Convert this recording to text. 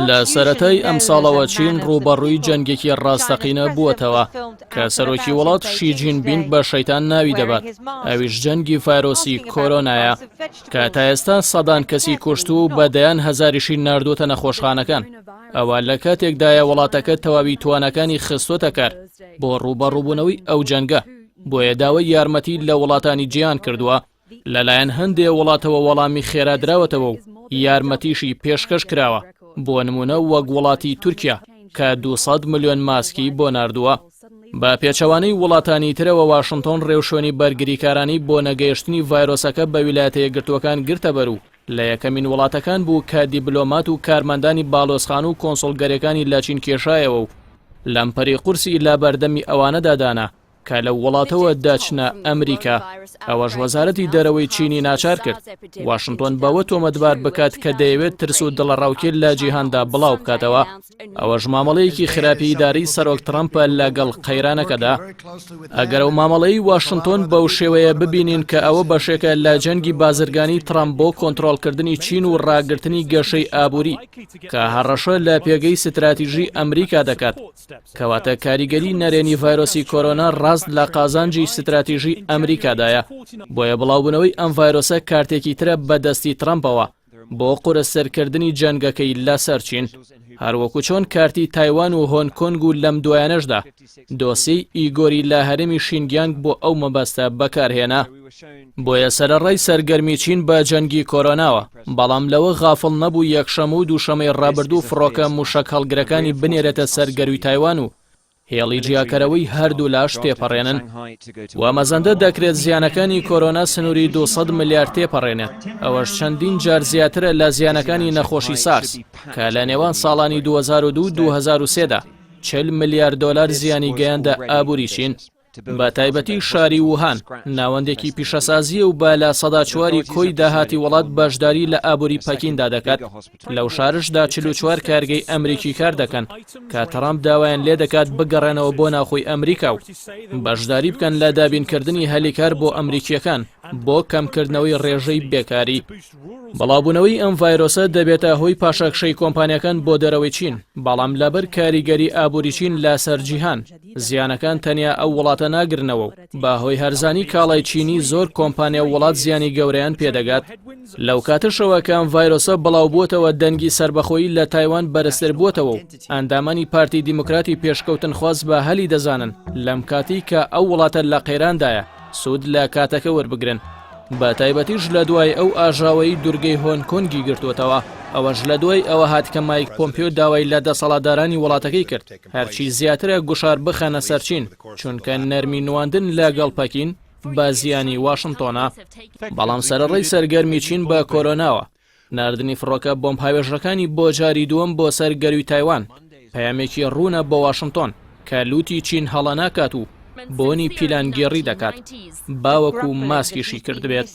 لە سەرەتای ئەمساڵەوە چین ڕووبەڕووی جەنگێکی ڕاستەقینە بووەتەوە کە سەرۆکی وڵات شی جین بینگ بە شەیتان ناوی دەبات، ئەویش جەنگی ڤایرۆسی کۆرۆنایە کە تا ئێستا سەدان کەسی کوشت و بە دەیان هەزاریشی ناردووەتە نەخۆشخانەکان. ئەوە لە کاتێکدایە وڵاتەکە تەواوی تواناکانی خستووەتە کار بۆ ڕووبەڕووبوونەوەی ئەو جەنگە، بۆیە داوای یارمەتی لە وڵاتانی جیهان کردووە. لەلایەن هەندێ وڵاتەوە وەڵامی خێرا دراوەتەوە و یارمەتیشی پێشکەش کراوە، بۆ نموونە وەک وڵاتی تورکیا کە 200 ملیۆن ماسکی بۆ ناردووە. بە پێچەوانەی وڵاتانی ترەوە واشنتۆن ڕێوشوێنی بەرگریکارانەی بۆ نەگەیشتنی ڤایرۆسەکە بە ویلایەتە یەکگرتووەکان گرتەبەر و لە یەکەمین وڵاتەکان بوو کە دیبلۆمات و کارمەندانی باڵۆزخانە و کۆنسوڵگەریەکانی لە چین کێشایەوە و لەمپەری قورسی لە بەردەمی ئەوانەدا دانا. کە لەو وڵاتەوە دەچنە ئەمریکا، ئەوەش وەزارەتی دەرەوەی چینی ناچار کرد واشنتۆن بەوە تۆمەتبار بکات کە دەیەوێت ترس و دڵەڕاوکێ لە جیهاندا بڵاو بکاتەوە، ئەوەش مامەڵەیەکی خراپی ئیدارەی سەرۆک ترەمپە لەگەڵ قەیرانەکەدا. ئەگەر ئەو مامەڵەی واشنتۆن بەو شێوەیە ببینین کە ئەوە بەشێکە لە جەنگی بازرگانی ترەمپ بۆ کۆنترۆڵکردنی چین و ڕاگرتنی گەشەی ئابووری کە هەڕەشە لە پێگەی ستراتیژی ئەمریکا دەکات، کەواتە کاریگەری نەرێنی ڤایرۆسی کۆرۆنا ڕاست لە قازانجی ستراتیژی ئەمریکادایە، بۆیە بڵاوبوونەوەی ئەم ڤایرۆسە کارتێکی ترە بە دەستی ترەمپەوە بۆ قورسترکردنی جەنگەکەی لەسەر چین، هەروەکو چۆن کارتی تایوان و هۆنگ کۆنگ و لەم دوایانەشدا دۆسیەی ئیگۆری لە هەرێمی شینگیانگ بۆ ئەو مەبەستە بەکارهێنا. بۆیە سەرەڕای سەرگەرمی چین بە جەنگی کۆرۆناوە، بەڵام لەوە غافڵ نەبوو یەکشەم و دووشەمەی ڕابردوو فڕۆکە موشەک هەڵگرەکانی بنێرێتە سەر گەرووی تایوان و هێڵی جیاکەرەوەی هەردوولاش تێپەڕێنن. وا مەزەندە دەکرێت زیانەکانی کۆرۆنا سنووری 200 ملیار تێپەڕێنێت، ئەوەش چەندین جار زیاترە لە زیانەکانی نەخۆشی سارس کە لە نێوان ساڵانی 2002 2003 دا 40 ملیار دۆلار زیانی گەیاندە ئابووری چین. بە تایبەتی شاری ووهان ناوەندێکی پیشەسازییە و بە 4% ی کۆی داهاتی وڵات بەشداری لە ئابووری پەکیندا دەکات، لەو شارشدا 44 کارگەی ئەمریکی کار دەکەن کە ترامپ داوایان لێدەکات بگەڕێنەوە بۆ ناوخۆی ئەمریکا و بەشداری بکەن لە دابینکردنی هەلیکار بۆ ئەمریکییەکان بۆ کەمکردنەوەی ڕێژەی بێکاری. بڵاوبوونەوەی ئەم ڤایرۆسە دەبێتە هۆی پاشەکشەی کۆمپانیاکان بۆ دەرەوەی چین، بەڵام لەبەر کاریگەری ئابووری چین لەسەر جیهان، زیانەکان تەنیا ئەو وڵاتە ناگرنەوە و بە هۆی هەرزانی کاڵای چینی زۆر کۆمپانیا و وڵات زیانی گەورەیان پێدەگات. لەو کاتەشەوە کە ئەم ڤایرۆسە بڵاوبووەتەوە دەنگی سەربەخۆیی لە تایوان بەرزتر بووەتەوە و ئەندامانی پارتی دیموکراتی پێشکەوتنخواز بە هەلی دەزانن لەم کاتەی کە ئەو وڵاتە لە قەیراندایە سوود لە کاتەکە وەربگرن. بە تایبەتیش لە دوای ئەو ئاژاوەی دورگەی هۆنگ کۆنگی گرتووەتەوە، ئەوەش لە دوای ئەوە هات کە مایک پۆمپیۆ داوای لە دەسەڵاتدارانی وڵاتەکەی کرد هەرچی زیاترە گوشار بخەنە سەر چین، چونکە نەرمی نواندن لەگەڵ پەکین بە زیانی واشنتۆنە. بەڵام سەرەڕای سەرگەرمی چین بە کۆرۆناوە، ناردنی فڕۆکە بۆمبهاوێژەکانی بۆ جاری دووەم بۆ سەر گەرووی تایوان، پەیامێکی ڕوونە بۆ واشنتۆن کە لووتی چین هەڵە ناکات و بۆنی پیلانگێڕی دەکات، باوەکو ماسکیشی کردبێت.